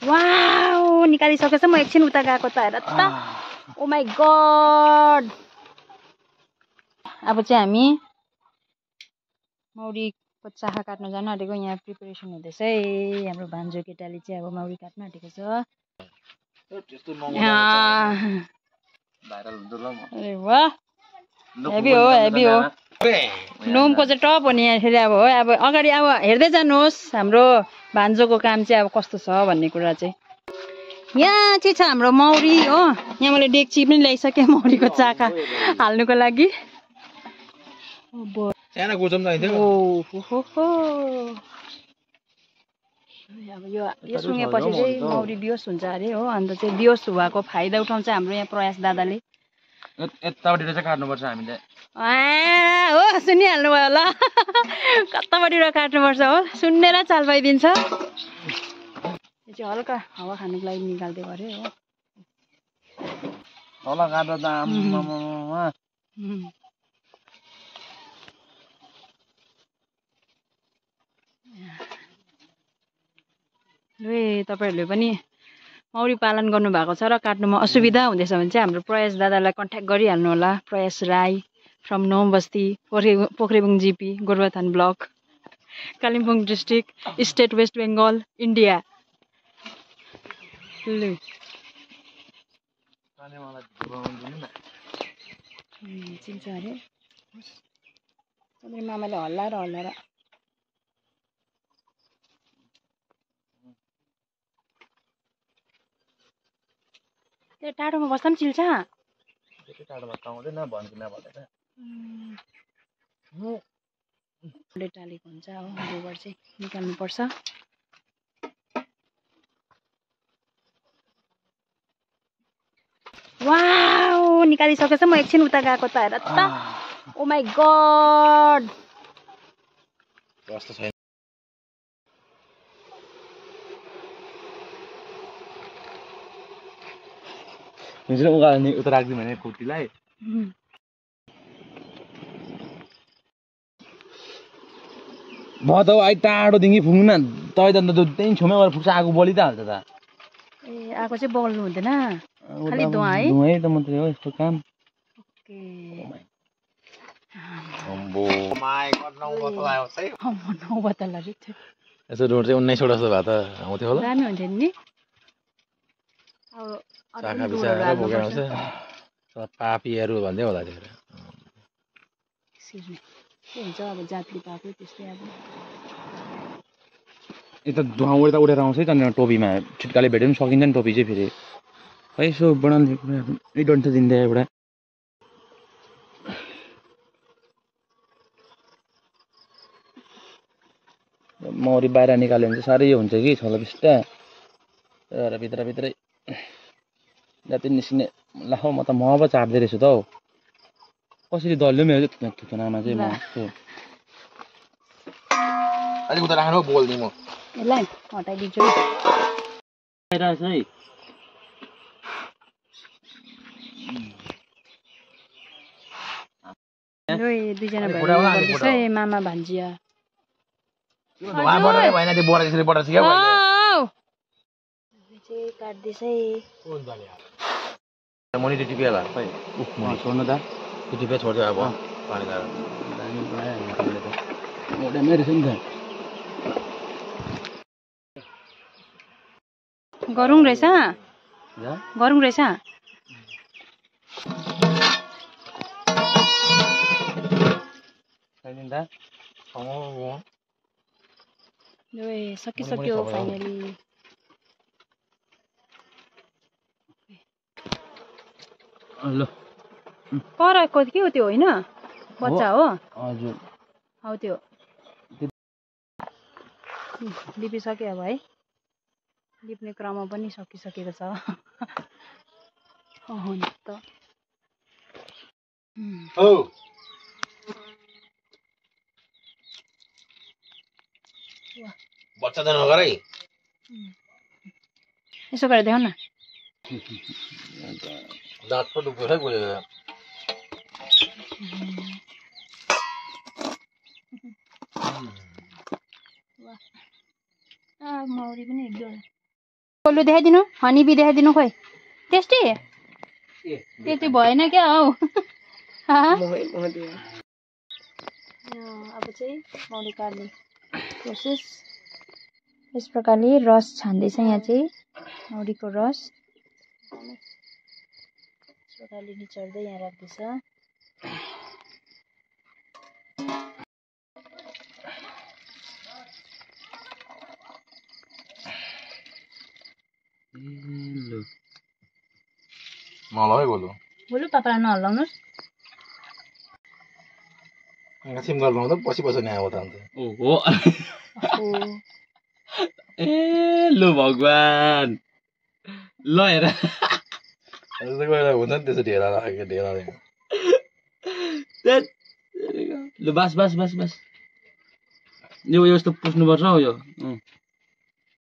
wow निकालिसकेछ म एकछिन उता गएको त हेर त ओ माई गॉड अब चाहिँ हामी मौरीको चाखा काट्न जान आँटेको यहाँ प्रिपरेसन हुँदैछ है हाम्रो भान्जो केटाले चाहिँ अब मौरी काट्न आँटेको छ अरे वाह हेभी हो नोमको चाहिँ टप हो नि यहाँ फेरि अब हो अब अगाडि अब हेर्दै जानुहोस् हाम्रो भान्जोको काम चाहिँ अब कस्तो छ भन्ने कुरा चाहिँ यहाँ चाहिँ छ हाम्रो मौरी हो यहाँ मैले डेक्ची पनि ल्याइसकेँ मौरीको चाखा हाल्नुको लागि अब यो सुँगेपछि चाहिँ मौरी बिहोस हुन्छ अरे हो अन्त चाहिँ बिहोस भएको फाइदा उठाउँछ हाम्रो यहाँ प्रयास दादाले यतापट्टि चाहिँ काट्नुपर्छ हामीले हो सुनिहाल्नु भयो ल कतापट्टिबाट काट्नुपर्छ हो सुन्नेर चाल पाइदिन्छ यो चाहिँ हल्का हावा खानुको लागि निकाल्दै गऱ्यो हो तल काट्दा त तपाईँहरूले पनि मौरी पालन गर्नुभएको छ र काट्नुमा असुविधा हुँदैछ भने चाहिँ हाम्रो प्रयास दादालाई कन्ट्याक्ट गरिहाल्नु होला प्रयास राई फ्रम नौम बस्ती Pokhrebung GP Gorubathan block Kalimpong district state West Bengal India चिन्छ अरे मेरो मामाले हल्लाएर त्यो टाढोमा बस्दा पनि चिल्छ टालेको हुन्छ हो गोबर चाहिँ निकाल्नुपर्छ वाउ निकालिसकेछ म एकछिन उता गएको त हेर त ओ माई गॉड उता राख्दिउँ भने खुट्टीलाई म त अहिले टाढोदेखि फुङ्नु न तै त त्यहीँ छेउमै गएर फुक्छ आगो बलि त हाल्छ त ए आगो चाहिँ बल्नु हुँदैन खालि धुवा है धुवै त मात्रै हो यस्तो काम ओके यसो रोड चाहिँ 19 वटा जस्तो भए त आउँथ्यो होला दामी हुन्थ्यो नि अब चाखा बिसाएर बोकेर आउँछ पापीहरू भन्दै होला त्यो के हुन्छ अब जातले पापी त्यस्तै अब यता धुवा उड्दा उडेर आउँछ है त्यहाँनिर टोपीमा छिट्काले भेट्यो पनि सकिन्छ नि टोपी चाहिँ फेरि खै यसो बनाउने कुराहरू एक डन्ठ दिँदा एउटा मौरी बाहिर निकाल्यो भने चाहिँ साह्रै हुन्छ कि छलबिस्टा तर भित्रभित्रै जति निस्किने ल म त म पो चाप्दै रहेछु त हौ कसरी दल्यो मेरो थुतुनामा चाहिँ म अलिक उता राख्नु बोल्दिनँ म यसलाई हटाइदिन्छु आइरहेछ है दुईजना भएर मामा भान्जिया काट्दैछ मनी टिपी होला खै छोड्नु त टिपे छोड्छ अब पानी लगाएर रहेछ नि त गरौँ रहेछ सकिसक्यो फाइनली ल परको के हो त्यो होइन बच्चा हो हजुर हौ त्यो लिपिसक्यो अब है लिप्ने क्रम पनि सकिसकेको छ त बच्चा त नगर है यसो गरेर देखाउ न दाँत पो दुख्यो है गयो मौरी पनि एक दुईवटा लु देखाइदिनु हनी बी देखाइदिनु खोइ टेस्टी त्यो चाहिँ भएन क्या हौ अब चाहिँ मौरी काट्ने प्रोसेस यस प्रकारले रस छान्दैछ यहाँ चाहिँ मौरीको रस यस प्रकारले निचोर्दै यहाँ राख्दैछ नलगाइ बोलु बोलु पापालाई नहल्लाउनुहोस् सिम गर्नु त पछि पछि नै आउँछ त अन्त ओहो ए लु भगवान ल हेर हुन्छ नि त्यसो ढेला राखेको ढेला लु बस बस बस बस यो यस्तो पुस्नुपर्छ हौ यो